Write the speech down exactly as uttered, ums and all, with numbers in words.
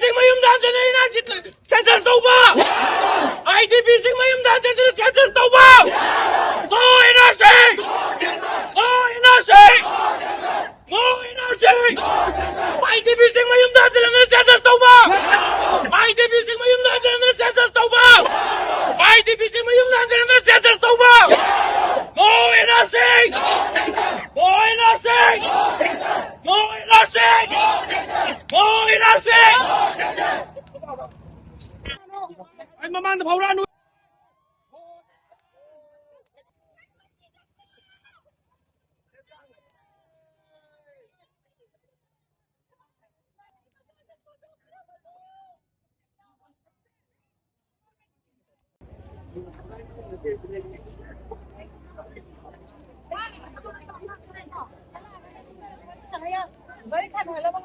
ꯁꯤꯡ ꯃꯌꯨꯝꯗ ꯍꯟꯖꯤꯟꯅ ꯁꯦꯟꯁꯁ ꯇꯧꯕ! ꯑꯥꯏ ꯗꯤ ꯄꯤꯁꯤꯡ ꯃꯌꯨꯝꯗ ꯍꯟꯖꯤꯟꯅ ꯁꯦꯟꯁꯁ ꯇꯧꯕ! No N R C! No N R C! No N R C! I D ꯄꯤꯁꯤꯡ ꯃꯌꯨꯝꯗ ꯍꯟꯖꯤꯟꯅ ꯁꯦꯟꯁꯁ ꯇꯧꯕ! ꯑꯥꯏ ꯗꯤ ꯄꯤꯁꯤꯡ ꯃꯌꯨꯝꯗ ꯍꯟꯖꯤꯟꯅ ꯁꯦꯟꯁꯁ ꯇꯧꯕ! ꯑꯥꯏ ꯗꯤ ꯄꯤꯁꯤꯡ ꯃꯌꯨꯝꯗ ꯍꯟꯖꯤꯟꯅ ꯁꯦꯟꯁꯁ ꯇꯧꯕ! No N R C! No N R C! No N R C! No N R C! ꯑꯩ ꯃꯃꯥꯡꯗ ꯐꯥꯎꯔꯛꯑꯅꯨ꯫ ꯋꯥꯔꯤ ꯁꯥꯟꯅꯍꯜꯂꯒ